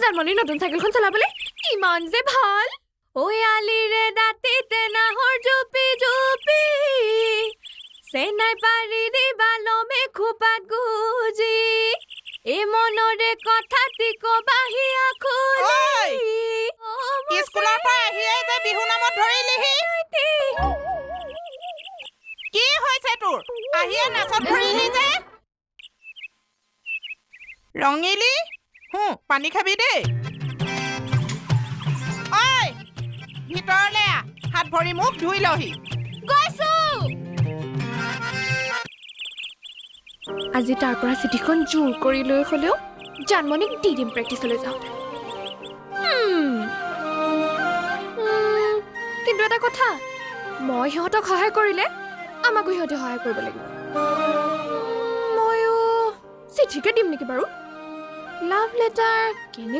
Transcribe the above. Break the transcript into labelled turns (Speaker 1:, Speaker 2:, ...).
Speaker 1: জানমণিৰ নতুন চাইকেলখন চলাবলৈ ইমান যে ভাল। ঐ আলিৰে দাঁতিতে নাহৰ জুপি জুপি, চেনাই পাৰি দিবা লমে খোপাত গুজি, এই মনৰে কথাটি কবাহিয়া খুলি। অ, মোৰ
Speaker 2: স্কুলৰ পৰা আহিয়ে যে বিহু নামত ধৰিলিহি, কি হৈছে তোৰ? আহিয়ে নাচত ধৰিলি যে ৰঙিলী। হু, পানী খাবি দেই। ঐ, ভিতৰলে আহ, হাত ভৰি মুখ ধুই লহি।
Speaker 1: গৈছো। আজি তাৰ পৰা চিঠিখন জোৰ কৰি লৈ হ'লেও জানমণিক দি দিম প্ৰেক্টিচলৈ যাওঁতে। উম। উম, কিন্তু এটা কথা, মই সিহঁতক সহায় কৰিলে আমাকো সিহঁতে সহায় কৰিব লাগিব। ময়ো চিঠিকে দিম নেকি বাৰু? লাভ লেটাৰ কেনেকুৱা?